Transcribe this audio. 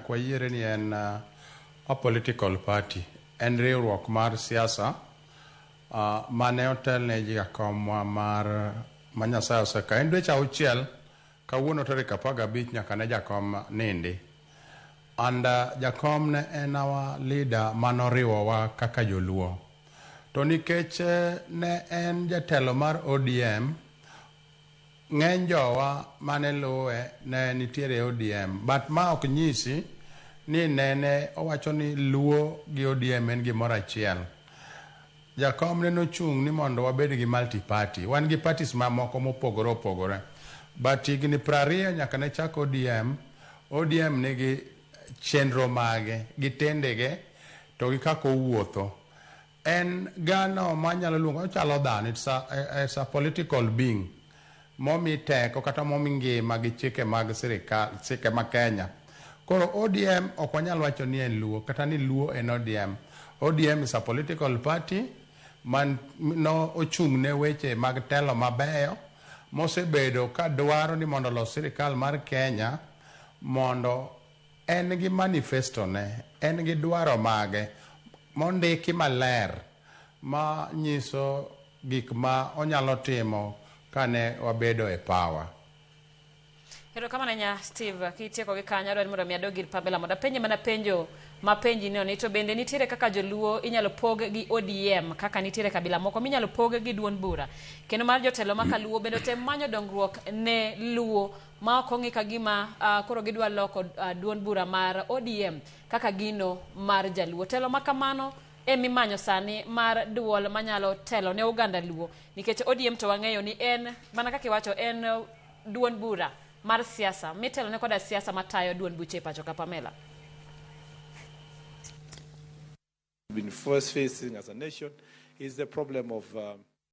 nyaka wayiere ni en a political party. En riwruok mar siasa mane otelne gi jakomwa mar ma Nyasaye osekawo. En dweche auchiel kawuono tarik 15 nyaka ne jakom nindi. And jakom ne en our leader manoriwowa kaka joluo. To nikech ne en jatelo mar ODM, ng'eny jowa mane luwe ne nitiere e ODM. But ma ok nyisi ni nene owacho ni Luo gi ODM en gimoro achiel. Jakom ne nochung' ni mondo wabed gi multi party. Wan gi parties mamoko mopogore opogore. But higni 20 nyaka ne chak ODM, ODM nigi chenro mage, gi tendege, to gi kaka owuotho. En gano manyalo luongo, ochalo dhano, it's a political being momi teko kata momi ngima gi chike mag sirikal, chike ma Kenya. Koro ODM ok wanyal wacho ni en Luo, kata ni Luo en ODM. ODM is a political party man no ochung' ne weche mag telo mabeyo mosebedo ka dwaro ni mondo olos sirikal mar Kenya mondo en gi manifesto ne, en gi dwaro mage mondiki maler ma nyiso gik ma onyalo timo kane wabedo e power. Erokamano ahinya Steve, kitieko gi kanyo adwaro ni mondo mi adog ir Pamela mondo apenje mana penjo mapenji no ni to bende nitiere kaka joluo inyalo pog gi ODM kaka nitiere kabila moko minyalo pog gi duond bura kendo mar jotelo ma kaluo bende otem manyo dongruok ne luo ma ok ong'i ka gima koro gidwa loko duond bura mar ODM kaka gino mar jaluo. Telo ma kamano emimanyo sani mar duol manyalo telo ne oganda luo nikech ODM to wang'eyo ni en mana kaka iwacho en duond bura mar siasa mitelone koda siasa matayo duond buche e pacho ka Pamela. Been first facing as a nation is the problem of